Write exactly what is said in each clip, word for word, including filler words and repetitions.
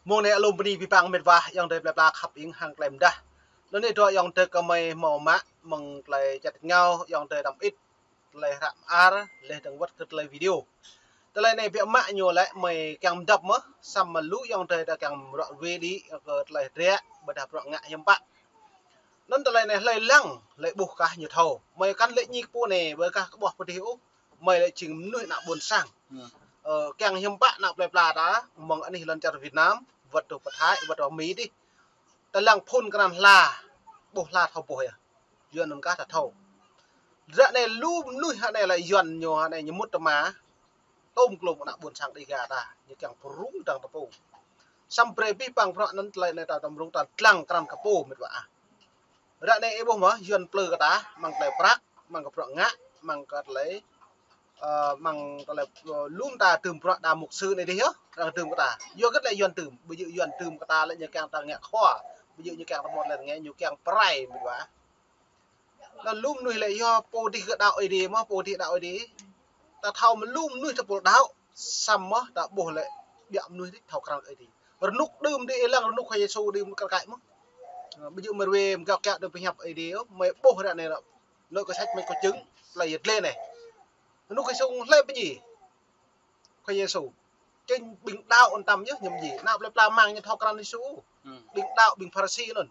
Mơ̆ng anai alum bơni abih bang mĕt wa ayŏng adơi plơi pla khăp ing hăng tơlơi mơdah. Anŭn anai dua ayŏng adơi kơmơi hmâo mă mơ̆ng tơlơi čăt ngao ayŏng adơi đăm it, tơlơi hră mơar, laih dơ̆ng wơ̆t kơ tơlơi video. Tơlơi anai biă mă ñu lĕ mơi kiăng mơdăp mơ̆, samơ̆ lu ayŏng adơi ta kiăng ră ruai đĭ kơ tơlơi hơdră, ƀôdah bruă ngă hiư̆m pă. Anŭn tơlơi anai hlơi lăng, hlơi ƀuh kah ñu thâo. Mơi kăn lĕ ñik pô anai, ƀơi kah kơ ƀuh pơdih ôh. Mơi lĕ jing mơnuih ană ƀôn sang. Hmm. Ơ, kiăng hiư̆m pă ană plơi pla ta, mơ̆ng anih lŏn čar Việt Nam, wơ̆t truh pơ Thái, wơ̆t truh Mi dih. Ta lăng phun krăn hla, ƀuh hla thâo ƀuh yơh. Yuan anŭn kah ta thâo. Ră anai lu mơnuih hă anai lĕ Yuan ñu hă anai ñu mŭt tơma. Tôm klôm ană ƀôn sang Đêga ta, ñu kiăng pơrŭng dăng ta pô. Samơ̆ brơi abih bang bruă anŭn tơlơi anai ta tơm rŭng ta lăng krăn kơ pô mĕt wa ah. Ră anai ih ƀuh mơ̆, Yuan plư kơ ta, mơ̆ng tơlơi prăk, mơ̆ng kơ bruă ngă, mơ̆ng kơ tơlơi, ơ, mơ̆ng tơlơi, ơ, lŏm ta tơm bruă đa mục sư anai dih yơh, arăng tơm kơ ta. Yua hơget lĕ Yuan tơm, ƀu djơ̆ Yuan tơm kơ ta lĕ ñu kiăng ta ngă khua, ƀu djơ̆ ñu kiăng ta mŭt lĕ ngă, ñu kiăng pơrai mĕt wa. Anŭn lu mơnuih lĕ yua pô dih kơ đaŏ Ơi Adai mơ̆, pô dih đaŏ Ơi Adai. Ta thâo mơ̆ lu mơnuih ta pô đaŏ, samơ̆ ta ƀuh lĕ biă mơnuih dih thâo krăn Ơi Adai. Rơnŭk đưm dih ih lăng rơnŭk Khua Yêsu đưm kar kaĭ mơ̆. Ơ, ƀu djơ̆ mơ̆ ruai mơ̆ gao kiaŏ đưm pơhiăp Ơi Adai, mơi ƀuh ră anai lĕ. Anŭn kơ sĕč mĕt kơ čưng, tơlơi yet lĕ anai. Rơnŭk Khua Yêsu hlơi pơjing. Khua Yêsu. Čĕng ƀing đaŏ ôn tăm yơh ñu pơjing. Ană plơi pla mơ̆ng ñu thâo krăn Yêsu. Hmm. Ƀing đaŏ, ƀing Pharisi anŭn.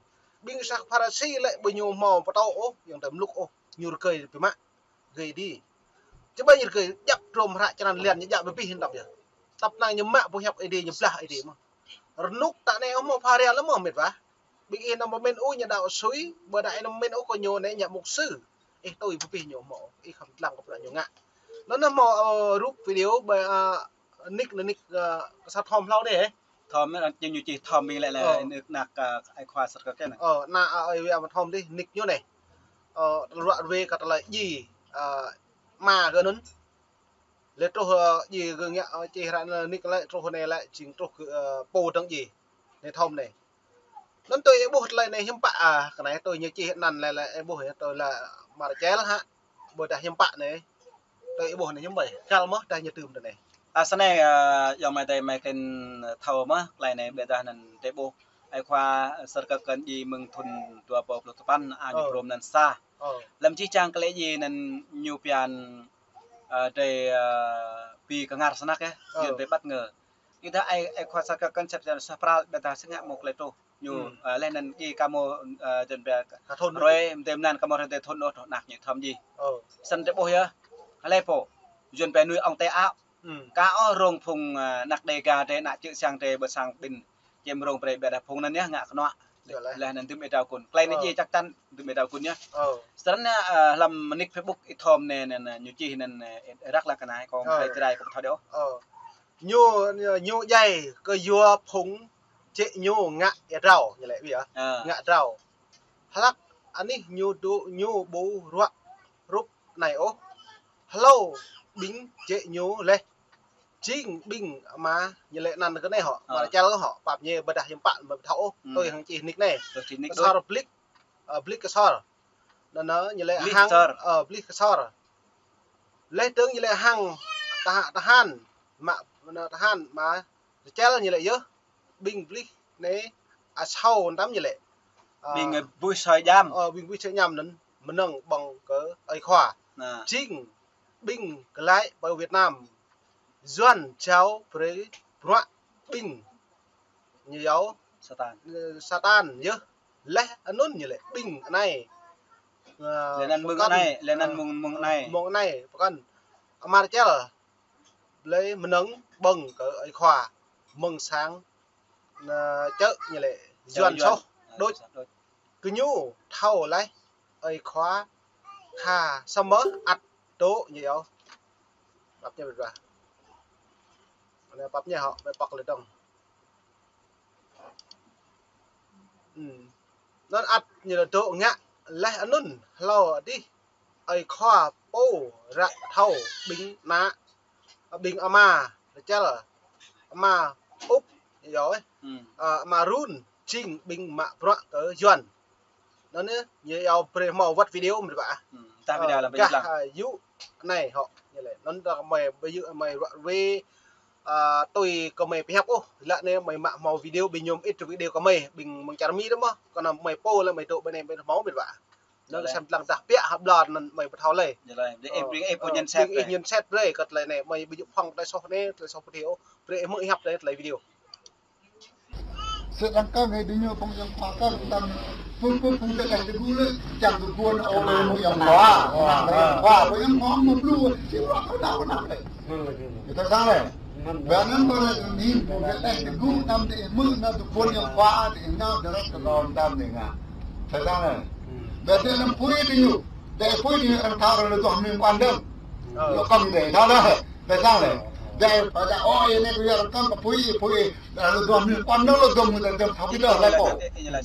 Ƀing sa Pharisi lĕ ƀu ñu hmâo pơtô ôh, ayŏng adơi mlŭk ôh, ñu rơgơi biă mă. Gơi đĭ. Čơbơi ñu rơgơi djăp drôm hră črăn lian ñu djăp abih ôn tăm yơh. Tăp năng ñu mă pơhiăp Ơi Adai ñu blah Ơi Adai mơ̆. Rơnŭk ta anai ôh hmâo pha rial mơ̆ mĕt wa. Ƀing ih nao pơmĭn ôh ñu đaŏ sui, ƀôdah ih nao pơmĭn ôh kơ ñu anai ñu mục sư. Ih tui pơpih ñu hmâo, ih khăm lăng kơ bruă ñu ngă. Anŭn anai hmâo, ơ, rup video ƀơi, ơ, nik, nik, ơ, kơ sa thom hlâo dih, ơ. Thom, ơ, ñu, ñu čih thom ƀing lĕ lĕ, ơ, nik nak, ơ, ai khua sat kơ kĕ anai. Ơ, ană, ơ, ơi wa mă thom dih, nik ñu anai. Ơ, ruă ruai kơ tơlơi djai, ơ, ama kơ anŭn. Lĕ truh, ơ, djai kơ ngă, ơ, čih ră anai nik lĕ truh anai lĕ, jing truh kơ, ơ, pô dơ̆ng djai. Anai thom anai. Anŭn tui ih ƀuh tơlơi anai hiư̆m pă, a, kơ anai tui ñu čih anăn lĕ, lĕ ih ƀuh yơh tui lĕ Ama Rachel hă. Ƀôdah hiư̆m pă anai. Tui ih ƀuh anai hiư̆m pă. Kăl mơ̆ dah ñu tơm tui anai. A, snei, a, ayŏng amai adơi mơi kĕn thâo mơ̆, tơlơi anai ƀôdah anăn tui ih ƀuh. Ai khua sat kơ kĕ djai mơ̆ng thŭn dua rơbâo pluh tơpăn, a, ñu, ơ, pơrôm anăn sa. Ơ. Lăm čih čang tơlơi djai anăn ñu pơhiăp, a, tui, a, pi kơngar snăk yơh, ơ, Yuan tui bất ngờ. Ih dah ai, ai khua sat kơ kĕ sat, sat pral, ƀôdah sĕ ngă mơ̆ tơlơi truh. Ñu, hmm, ơ, laih anăn ih kơ mơ̆, ơ, jăn ƀiă. Kơ thŭn ruai, mơ̆ng tơlơi anăn kơ mơ̆ ruai tơlơi thŭn ôh, truh anăk ñu thom djai. Ơ. Snăn tui ih ƀuh yơh. Hlơi pô. Yuan ƀiă nuih ong tê ăo. Hmm. Kơ ôh rông phung, ơ, anăk Đêga tơlơi ană čư̆ siăng tơlơi ƀơi sang ƀing. Čem rông brơi ƀiă dah phung anăn yơh ngă kơnuă. Yơh laih. Laih anăn tơm ih đaŏ kŭn. Tơlơi anai, ơ, djai čăk čăn tơm ih đaŏ kŭn yơh. Ơ. Snăn, ơ, hlăm nik Facebook ih thom anai, anai, anai, ñu čih anăn, ơ, răk lăng kơ anai, kơ, ơ, tơlơi Jrai kơ ƀu thâo dih ôh. Ơ. Ñu, ñu, ñu djai kơ yua phung čĕ ñu ngă ia drao, ñu lĕ ƀiă. Ơ. Ngă drao. Hlăk anih ñu dŏ ñu ƀu ruă rup anai ôh. Hlâo ƀing čĕ ñu laih. Jing ƀing ama ñu lĕ anăn kơ anai hŏ, ơ, Ama Rachel hŏ, pap ñu ƀôdah hiư̆m pă ƀu thâo ôh, hmm, tui hăng čih nik anai. Tui čih nik. Ksor ôh. Blik, ơ, Blik Ksor. Anŭn, anŭn ñu lĕ, Blik hăng Ksor. Ơ, Blik Ksor. Laih dơ̆ng ñu lĕ hăng tơha-, tơhan, mă, anŭn tơhan, Ama Rachel ñu lĕ yơh, ƀing Blik anai asâo ôn tăm ñu lĕ. Ơ. Ƀing, ơ, buih soi djam. Ơ, ƀing buih soi djam anŭn mơnơ̆ng ƀơ̆ng kơ ơi khua. Anai. Jing ƀing glaĭ pơ Việt Nam. Yuan jao brơi bruă ƀing ñu yua Satan. Ơ, Satan yơh. Laih anŭn ñu lĕ ƀing anai. Ơ, laih anăn mơ̆ng pơkŏn anai, laih anăn, ơ, mơ̆ng, mơ̆ng anai. Mơ̆ng anai, pơkŏn. Ama Rachel blơi mơnơ̆ng ƀơ̆ng kơ ơi khua mơ̆ng sang, ơ, čư̆ ñu lĕ Yuan, Yuan soh đôč. Đôč. Kơ ñu thâo laih ơi khua kha samơ̆ ăt dŏ ñu yua. Pap ñu ƀiă. Anai pap ñu hŏ, ƀiă păk lĕ dơ̆ng. Hmm. Anŭn ăt ñu lĕ dŏ ngă laih anŭn hlâo adih ơi khua pô ră thâo ƀing ană, ƀing ama Rachel, ama Ŭp, yơh, ơ. Hmm. Ơ, ama Run, jing ƀing mă bruă kơ Yuan. Anŭn yơh, ñu yua brơi hmâo wơ̆t video mơ̆ ƀă. Hmm, tah video lăm gah, ƀơi lăng. Ơ, yŭ anai hŏ, ñu lĕ. Anŭn ta mơi ƀơi yŭ mơi ruă ruai, Ơ, tui kơ mơi pơhiăp ôh, lă anai mơi mă hmâo video ƀing ñu mơit video kơ mơi, ƀing mơ̆ng čar Mi đôč mơ̆, kơ anŭn mơi pô lĕ mơi dŏ ƀơi anai ƀơi hmâo mĭt wa. Anŭn kơ sem lăng dah piă hăp blan anŭn mơi pơthâo lĕ. Ƀing ih pô nhận xét ƀing ih brơi. Nhận xét brơi kơ tơlơi anai, mơi ƀu djơ̆ phŏng tơlơi soh anai, tơlơi soh pơthâo ôh, brơi ih hmư̆ hiăp tơlơi, tơlơi video. Sĭt lăng kơ ngă ƀing ñu phung yang khua kơ tăm phung, phung, phung tơlơi tơgŭ lĕ, čang tơgŭ anŭn ôh lĕ mơ̆ng yang khua. Yang khua, phung yang khua mơ̆ plu, si khua kơ đaŏ kơ anŭn lĕ. Kơ tơlơi sang lĕ. Ƀơi anŭn kơ lĕ ƀing phung tơlơi tơgŭ tăm tơ mơ̆ng anŭn tơgŭ yang khua, tơ yang nao tơ rơ̆k kơ lŏn tăm tơ ngă. Tơlơi sang lĕ. Ƀơi anŭn pui tơ ñu, tơ pui tơ ñu arăng thâo arăng lĕ tuah mơ̆ng quan đơ̆ng. Lŏ kăm tơ thâo lĕ. Tơlơi sang lĕ. Tơ pơdah ôh, anai kơ yang arăng kăm kơ pui, pui. Lŏ dua mil păn nô lŏ dua mil dua thâo pơdah lĕ pô.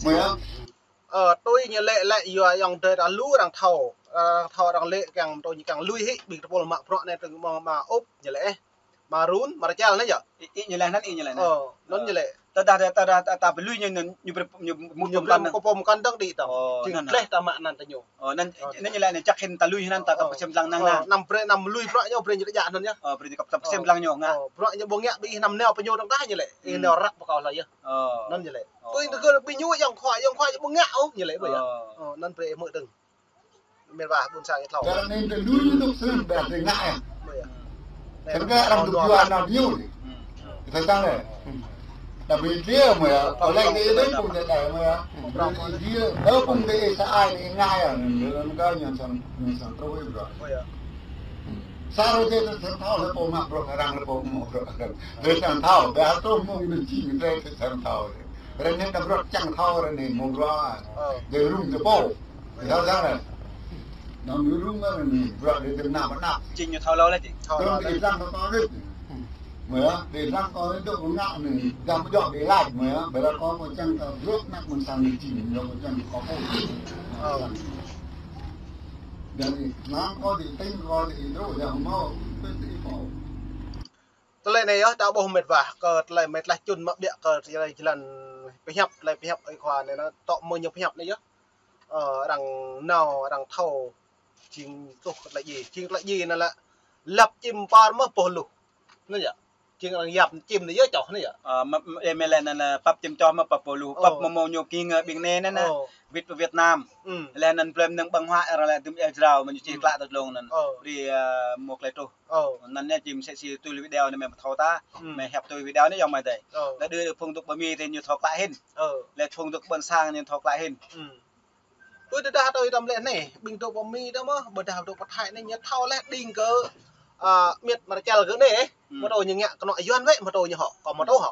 Mơi ah. Ơ, tui ñu lĕ lĕ yua yang dơi ta lu arăng thâo, arăng thâo arăng lĕ kiăng tui ñu kiăng lui hĭ ƀing tơpul mă bruă anai tơ̆ng mơ̆ng mă Ŭp ñu lĕ, mă Run, mă Rachel anai yơh. Ih, ih ñu lĕ anŭn, ih ñu lĕ anŭn. Ơ, anŭn ñu lĕ. Tơdah, tơdah, tơdah ta pơlui ñu, ñu, ñu, ñu mŭt ñu pơm kăn dơ̆ng. Kơpôm kăn dơ̆ng đĭ tơ̆ng. Ơ, jing anŭn. Gleh ta mă anăn tơ ñu. Ơ, anŭn, anŭn ñu lĕ anai čăk hĭn ta lui anŭn ta kơ pơsem lăng năng. Ơ, anăm brơi, anăm lui bruă ñu brơi ñu kơ djă anŭn yơh. Ơ, brơi ñu kơ pơsem lăng ñu ngă. Ơ, bruă ñu ƀu ngă ƀing ih anăm nao pơ ñu dơ̆ng tah ñu lĕ. Ih nao răk pơkâo lơi yơh. Ơ. Anŭn ñu lĕ. Ơ. Tui tơgŭ ƀing ñu yang khua, yang khua ñu ƀu ngă ôh ñu lĕ ƀơi yơh. Ơ. Ơ, anŭn brơi ih hmư̆ dơ̆ng. Mĭt wa ƀôn sang ih thâo. Dah anai tơ lui ñu dŏ sơnăn ƀơi tơ ngă yơh. Ƀơi yơh. Kơ anŭn arăng dŏ jua anăn ñu. Tơlơi sang lĕ. Tơdah ƀing ih mơi ah, ôh lĕ ih ƀing phung tơlơi mơi ah. Ƀing ih, ơ phung tơlơi sa ai ih ngă yơh. Anŭn kơ ñu sang, ñu sang truh ih bruă. Ƀơi yơh. Sa rơdêh tơ sang thâo lĕ pô mă bruă arăng lĕ pô mă bruă arăng. Tơ sang thâo, ƀơi hơtŏ mơ̆ng ƀing ih tơ sang thâo. Rơnit ta bruă čang thâo rơnit mă bruă. Ơ. Dêh rŭng tơ pô. Thâo sang lĕ. Anăm rŭng mă rơnit bruă dêh tơm nă mă nă. Jing ñu thâo lâo lĕ jing. Thâo lâo lĕ. Dêh lăng kơ kâo rơnit. Mơi ah, dêh lăng kâo rơnit dŏ kơ ngă anai. Dăm dŏ dêh lač mơi ah. Ƀơi lăng kâo kâo čang kơ bruă nă mơ̆ng sang anai jing. Ñu kâo čang kơ kâo pô. Ơ. Dơ̆ng ih lăng kâo dêh tĭng kâo dêh ih dŏ yang hmâo. Tơlơi anai yơh ta ƀuh mĭt wa, kơ tơlơi mơi tlaih čun mă ƀiă kơ tơlơi jơlan pơhiăp, tơlơi pơhiăp ơi khua anai, anŭn tŏ mơ̆ng ñu pơhiăp anai yơh. Ơ, arăng nao, arăng thâo, jing tuh kơ tơlơi djai, jing tơlơi djai anŭn lĕ lăp čim păr mơ̆ boh luh. Anŭn yơh. Jing arăng yap čim anai yơh čoh anai yơh. Ơ, mă, mă, ơ, mơi lĕ anŭn, ơ, pap čim čoh mă pap boh luh, pap mơ̆ mơ̆ng ñu kiăng, ơ, ƀing anai anŭn, ơ, wĭt pơ Việt Nam. Lĕ anŭn blơi mơnơ̆ng ƀơ̆ng huă arăng lĕ dŭm ih jrao mơ̆ng ñu čih klă tơ dlông anŭn. Ri, ơ, mơ̆ klĕ truh. Ơ. Anŭn anai jing mơsĕ si tui video anai mơi pơthâo ta. Mơi hiăp tui video anai yơh mơi tơi. Ơ. Lĕ đơi phung dŏ ƀơi Mi tơi ñu thâo klă hĭn. Ơ. Lĕ phung dŏ ƀơi sang ñu thâo klă hĭn. Ơ, tơdah tui tăm lĕ anai, ƀing dŏ ƀơi Mi tơ mơ̆, ƀôdah dŏ pơ Thái anai ñu thâo lĕ đing kơ, ơ, mĭt mă Rachel gơ̆ anai. Mơ̆ tơ ñu ngă kơnŏ Yuan wĕ, mơ̆ tơ ñu hŏ, kơ mơ̆ tơ hŏ.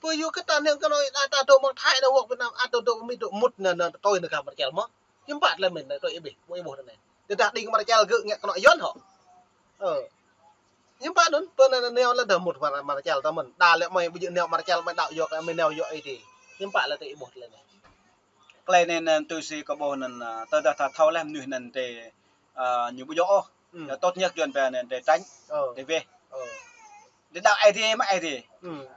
Pơ yua kơ ta anai kơnŏ, ơ, ta dŏ mơ̆ng Thái anai wơ̆t Việt Nam, ơ, ta dŏ ƀơi Mi dŏ mŭt anai, anai tui anai kơ mă Rachel mơ̆. Hiư̆m pă tơlơi mĭn anai tui ih ƀuh. Mơ̆ ih ƀuh anai. Tơdah đing mă Rachel gơ̆ ngă kơnŏ Yuan hŏ. Ơ. Hiư̆m pă anŭn, pơ anai nao lĕ dah mŭt mă, mă Rachel ta mơ̆n. Đa lĕ mơi ƀu djơ̆ nao mă Rachel mơi đaŏ yua kơ mơi nao yua ih tih. Hiư̆m pă lĕ tơ ih ƀuh tơlơi anai. Tơlơi anai anŭn tui si kâo ƀuh anŭn, ơ, tơdah ta thâo lĕ mơnuih anŭn tơ, ơ, ñu ƀu djơ̆ ôh. Ơ. Yua tốt nhất Yuan pơhiăp anŭn tơ tránh. Ơ. Tơ weh. Ơ. Tơ đaŏ ai tiê mă ai tiê.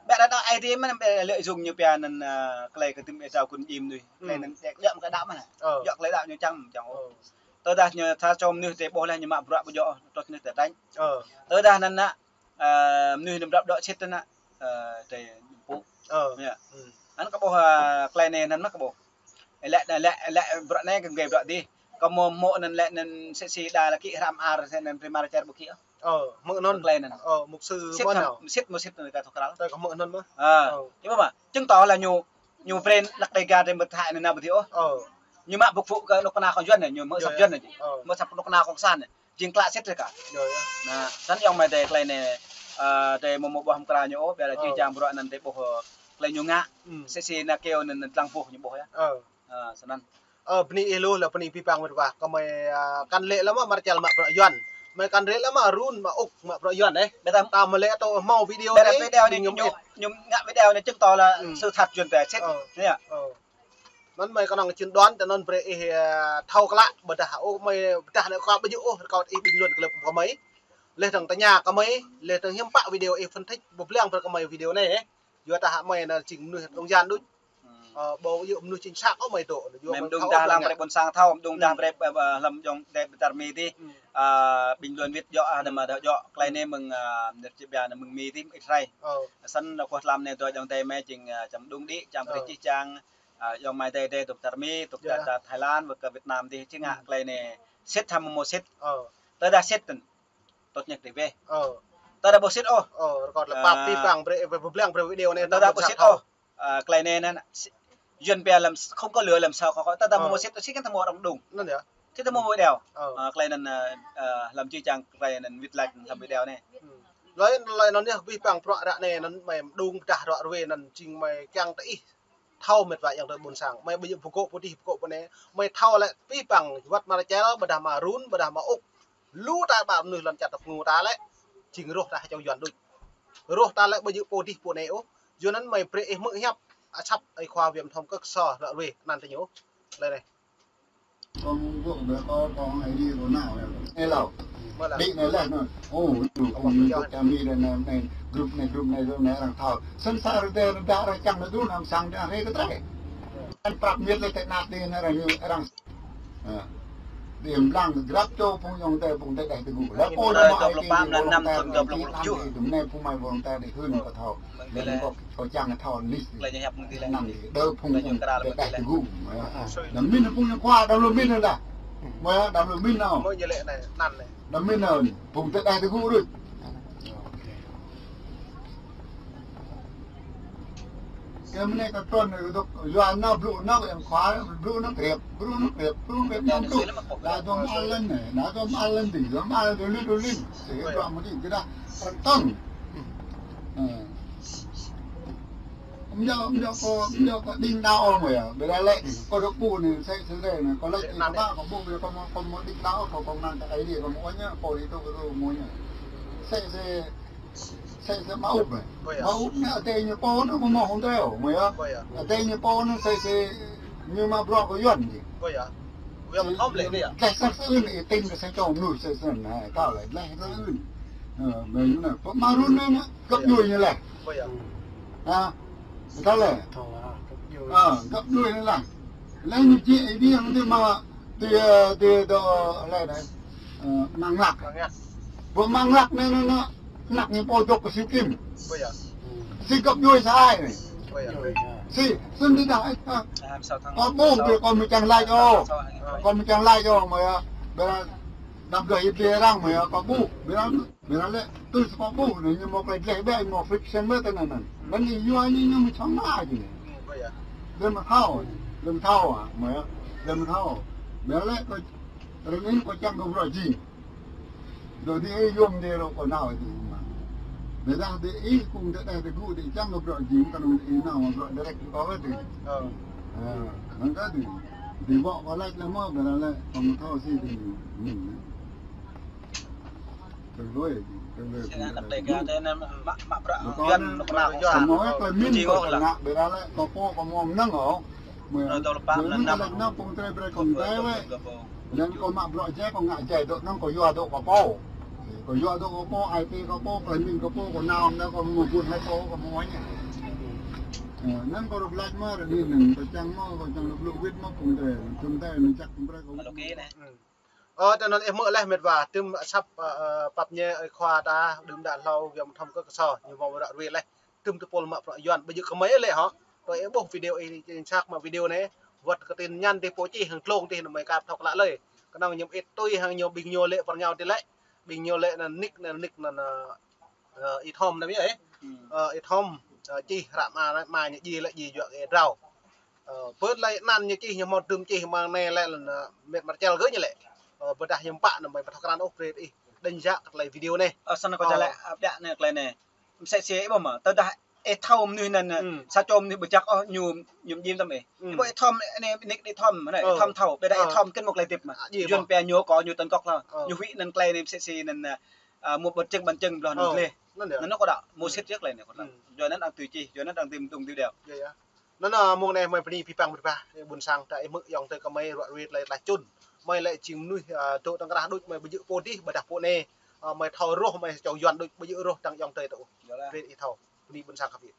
Ƀĕ đaŏ ai tiê mă, ƀĕ lợi dụng ñu pia anŭn, ơ, tơlơi kơ tơm ih jrao kơ djai mơnuih. Tơlơi anŭn tơlơi đaŏ mă kơ đaŏ mă. Ơ. Yua tơlơi đaŏ ñu čang čang ôh. Ơ. Tơdah ñu thâo čô mơnuih tơ ƀuh lĕ ñu mă bruă ƀu djơ̆ ôh, tốt nhất tơ tránh. Ơ. Tơdah anŭn nă, ơ, mơnuih anŭn brăp dŏ sĭt anŭn nă, ơ, tơ pŭ. Ơ. Yơh. Anŭn kâo ƀuh, ơ, tơlơi anai anŭn mơ̆ kâo ƀuh. Lĕ, lĕ, lĕ bruă anai kơ gơ̆ bruă dih. Kâo mơ̆ mơ̆ anŭn lĕ anŭn sĭt sĭt đa lă kĭ hrăm ar sĭt anŭn primar čar ƀu kĭ. Ơ, mơ̆ anŭn. Tơlơi anŭn. Ơ, mục sư sĭt mơ̆ nao. Sĭt mơ̆ sĭt anŭn kâo thâo krăl. Tơlơi kâo mơ̆ anŭn mơ̆. Ơ. Ơ. Ñu mơ̆, chứng tỏ là ñu, ñu brơi lăk Đêga drơi mơ̆ Thái anŭn nao ƀu dih ôh. Ơ. Ñu mă boh phuh kơ anŏ kơna kơ Yuan anai, ñu mă săp Yuan anai. Ơ. Mă săp anŏ kơna kơ kơsan anai. Jing klă sĭt rơka. Anŭn yơh mơi tơ tơlơi anai, ơ, tơ mơ̆ mơ̆ ƀuh mơkra ñu ôh, ƀiă lĕ jih jang bruă anŭn tơ ƀuh, ơ, tơlơi ñu ngă. Sĭt sĭt anai kâo anŭn anŭn tlang ƀuh ñu ƀuh yơh. Ơ. Ơ, sơnăn. Ơ, bơni ih lu, lĕ bơni pơpă mĭt wa. Kơ mơi, ơ, kăn lĕ lăm mă Rachel mă bruă Yuan. Mơi kăn lĕ lăm mă Run mă Ŭk mă bruă Yuan, ơ. Ƀĕ ta mă lĕ tơ hmâo video anai, video anai, ñu, ñu ngă video anai chứng tỏ là sự thật Yuan pia sĭt. Ơ. Anŭn mơi kơnơ̆ng chứng đoán, tơ anŭn brơi ih, ơ, thâo klă, ƀôdah, ơ, mơi ƀôdah anai kâo ƀu djơ̆ ôh, kâo ih bình luận kơ lĕ kơ mơi. Lĕ tơ̆ng tơña kơ mơi, lĕ tơ̆ng hiư̆m pă video ih phân tích, ƀu blang brơi kơ mơi video anai, ơ. Yua dah mơi anŭn jing mơnuih trung gian đôč. Ơ, ƀu djơ̆ mơnuih chính xác ôh mơi dŏ. Mơi mơđung dah lăng brơi ƀôn sang thâo, mơđung dah brơi, ơ, hlăm djŏng dêh ƀing tar mi tih. Ơ, bình luận wĭt djŏ, ah, đăm mơdah djŏ, tơlơi anai mơ̆ng, ơ, nơ̆r čih ƀiă anai mơ̆ng mi tih, ih rai. Ơ. Săn lŏ kuah tlam anai dŏ djŏng dêh mơi jing, ơ, čăm mơđung đĭ, čăm brơi čih čang, ơ, djŏ mơi dêh dêh dŏ ƀing tar mi, dŏ ƀing ta Thái Lan, wơ̆t kơ Việt Nam tih, či ngă tơlơi anai sĭt hăm mơ̆ sĭt. Ơ. Tơdah sĭt tơ̆n, tŏt ñăk dih weh. Ơ. Tơdah ƀu sĭt ôh. Ơ, rơkâo tơlơi pap abih bang brơi, brơi, brơi blang brơi video anai. Tơdah ƀu sĭt ôh. Ơ, tơlơi anai anŭn, Yuan pia lăm, không có lửa lăm sao khỏi khói. Tơdah mơ̆ sĭt, sĭt kăn ta mơ̆ rŏng đung. Anŭn yơh. Sĭt ta mơ̆ video. Ơ. Ơ, tơlơi anai, ơ, ơ, lăm čih čang tơlơi anai wĭt lač lăm video anai. Tơlơi, tơlơi anŭn yơh, abih bang bruă ră anai anŭn mơi mơđung pơdah ră ruai anŭn jing mơi kiăng tơ ih thâo mĕt wa ayŏng adơi ƀôn sang. Mơi ƀu djơ̆ pơgô̆ pơdih pơgô̆ pơ anai. Mơi thâo lĕ abih bang wơ̆t Marcel, ƀôdah Marun, ƀôdah Mauk. Lu ta ƀă mơnuih lŏn čar ta pơngu ta lĕ jing rŏh ta hơčâo Yuan đôč. Rŏh ta lĕ ƀu djơ̆ pô dih pô anai ôh. Yua anŭn mơi brơi ih hmư̆ hiăp asăp ơi khua Viêm Thom Kơk Sô ră ruai anăn tơ ñu. Lơi anai. Kâo mơ̆ng gŏ ƀĕ kâo, kâo hăng ai đi kâo nao lĕ. Anai lâo. Mơ̆ lĕ. Đĭ anai lĕ anŭn. Ô, ñu kâo mơ̆ng gŏ čar mi anai, anai, group anai, group anai, group anai arăng thâo. Săn sa rơdêh rơdêh arăng čang anai dŭ, anăm sang anai arăng kơ trai. Anŭn prăp miet lĕ tơnap đĭ anai arăng, arăng Ơ. Đĭ blang grăp čô phung ayŏng adơi phung tơdeh tơgŭ. Lĕ pô lĕ mă ai ti phung ayŏng adơi phung tơdeh tơgŭ. Đưm anai phung mơi ayŏng adơi đĭ hưn kơ thâo. Lĕ kâo čang kơ thâo nis. Lĕ ñu hiăp mơ̆ng tih lĕ. Anăm đĭ đơ phung ayŏng adơi tơdeh tơgŭ. Đăm min phung ayŏng khua đăm lu min dah. Mơi đăm lu min nao. Mơi ñu lĕ anai, anăn anai. Đăm min nao phung tơdeh tơgŭ đôč. Kơ mơnai kơ trôn anai kơ dŏ, yua nao blŭ nao kơ yang khua, blŭ nao kriăp, blŭ nao kriăp, blŭ nao kriăp nao blŭ. Đa dŏ mă lăn anai, đa dŏ mă lăn dih, dŏ mă lăn dih, lih dih lih. Sĭ kơ trôn mơ̆ dih, kơ đa rơtŏng. Ơ. Mơyua, mơyua kâo, mơyua kâo đing đao mơi yơh. Ƀiădah lĕ, kâo dŏ ƀu anai, sĕ sĕ anai, kâo lĕ đing đao, kâo ƀu, kâo mă, kâo mă đing đao, kâo, kâo mă ta ai dih, kâo mă ôh ñu, kâo dih tui kâo mă ñu. Sĕ sĕ Sĕ sĕ mă ŭp mơi. Mă ŭp anai adơi ñu pô anŭn mơ̆ mơ̆ hông teo mơi yơh. Adơi ñu pô anŭn sĕ sĕ ñu mă bruă kơ Yuan dih. Tơlơi sĕ sĕ ưn ih tin kơ sĕ čô mơnuih sĕ sĕ anai, kâo lĕ tơlơi sĕ sĕ ưn. Ơ, mơi anŭn anai, pơmă run anai anai, găp djuai ñu lĕ. Hă? Tơlơi. Ơ, găp djuai ñu lĕ. Lĕ ñu či ai dih hăng dih mă Ti, ơ, ti dŏ lĕ anai. Ơ, mă ngă. Mă ngă. Ƀu mă ngă anai, anai, anai. Anăk ñu pô dŏ kơ Siu Kim. Sĭ găp djuai sa ai anai. Sĭ, sĭ tơdah, ơ. Kâo ƀu, kâo mơ̆ čang lač ôh. Kâo mơ̆ čang lač ôh, mơi yơh. Ƀiădah đăm dŏ ih bê arăng mơi yơh, kâo ƀu. Ƀiădah Ƀiădah lĕ, tui si kâo ƀuh anai, ñu mơ̆ tơlơi gleh ƀĕ, mơ̆ friction ƀĕ tơ anai anŭn. Anŭn ñu yua ñu, ñu mơ̆ čang lač anai. Lĕ mơ̆ thâo, lĕ mơ̆ thâo, ah, mơi, lĕ mơ̆ thâo. Ƀiădah lĕ kâo, rơngiñ kâo čang kơ bruă jing. Dŏ dih ih yôm dih rŏ kâo nao dih mă. Ƀiădah dih ih kung tơdeh tơgŭ dih čang kơ bruă jing, kơnơ̆ng dih ih nao bruă direct kâo dih. Ơ. Ơ, anŭn kơ dih. Dih ƀô̆ kâo lač lĕ mơ̆, ƀiădah lĕ, kâo mơ̆ thâo sĭ dih. Hmm. Tơlơi, tơlơi. Sĭt anăp Dêga tơ anai mă, mă bruă Yuan, mă bruă Yuan. Kâo mơ̆ tơlơi min kâo ngă, ƀiădah lĕ kâo pô kâo mơ̆ mơnơ̆ng ôh. Mơi, mơi tơlơi pap anŭn anăm. Anăm phung tơlơi brơi kâo tơlơi wĕ. Lĕ kâo mă bruă jai kâo ngă jai dŏ anŭn kâo yua dŏ kâo pô. Kâo yua dŏ kâo pô, ai tơ kâo pô, tơlơi min kâo pô, kâo nao anŭn kâo mơ̆ ƀuh lač kâo, kâo mơ̆ ñu. Ơ, anŭn kâo rơ̆k lač mơ̆, rơđi anŭn, kâo čang mơ̆, kâo čang rơ̆k blŭ wĭt mơ̆, phung tơlơi, phung tơlơi anŭn čăk phung brơi kâo. Mă lŏk kơ anai. Ơ, tơ anŭn ih hmư̆ laih mĕt wa, tơm asăp, ơ, ơ, pap ñu ơi khua ta, đưm đă hlâo, Viêm Thom Kơk Sô, ñu mơ̆ ră ruai laih. Tơm tơpul mă bruă Yuan, ƀu djơ̆ kơ mơi lĕ hŏ. Tui ih ƀuh video ih, chính xác mă video anai, wơ̆t kơ tin nhắn dih pô čih hăng tlông dih anŭn mơi kăp thâo klă lơi. Kơnơ̆ng ñu ih tui hăng ñu ƀing ñu lĕ pơ ñu dih lĕ. Ƀing ñu lĕ anŭn nick, anŭn nick anŭn, ơ, Ơ, Y Thom anai yơh, ơ. Ơ, Y Thom, ơ, čih ră mă, mă ñu djai lĕ djai juă kơ drao. Ơ, pơ̆t lĕ anăn ñu čih ñu hmâo tơm čih mơ̆ng anai lĕ, lĕ, ơ, mĕt Marcel gơ̆ ñu lĕ. Ơ, ƀôdah ñu pă anŭn mơi ƀu thâo krăn ôh brơi ih. Đánh giá kơ tơlơi video anai. Ơ, săn kâo čang lĕ, ơ, ƀiă anai tơlơi anai. Msĕ sĭ ƀô̆ mă, tơdah ih thâo mơnuih anŭn, ơ, sa čô mơnuih ƀu čăk ôh, ñu, ñu mjim tơm ih. Ƀô̆ Y Thom anai, nick Y Thom, anai, Y Thom thâo, ƀiădah Y Thom kăn mơ̆ tơlơi tip mă. Yuan pia ñu kâo ñu tơngkŏk hlâo. Ñu huĭ anŭn tơlơi anai msĕ sĭ anŭn, ơ, ơ, mơ̆ ƀơ̆t čeng ƀơ̆n čeng ƀlŏh anŭn gleh. Anŭn anŭn kâo đă, mơ̆ sĭt yơh tơlơi anai kâo đă. Yua anŭn arăng tui čih, yua anŭn arăng tơm tơm tui đeo. Anŭn, ơ, mơ̆ng anai mơi bơni abih bang mĕt wa, ơ, ƀôn sang ta ih hmư̆ ayŏng adơi kơ mơi ră ruai tơlơi tlaih čun. Mơi lĕ jing mơnuih, ơ, dŏ tơ̆ng krah đôč mơi ƀu djơ̆ pô dih, ƀôdah pô anai. Ơ, mơi thâo rŏh mơi čô Yuan đôč, ƀu djơ̆ rŏh dăng ayŏng adơi tơ ôh. Brơi ih thâo. Bơni ƀôn sang khăp ih.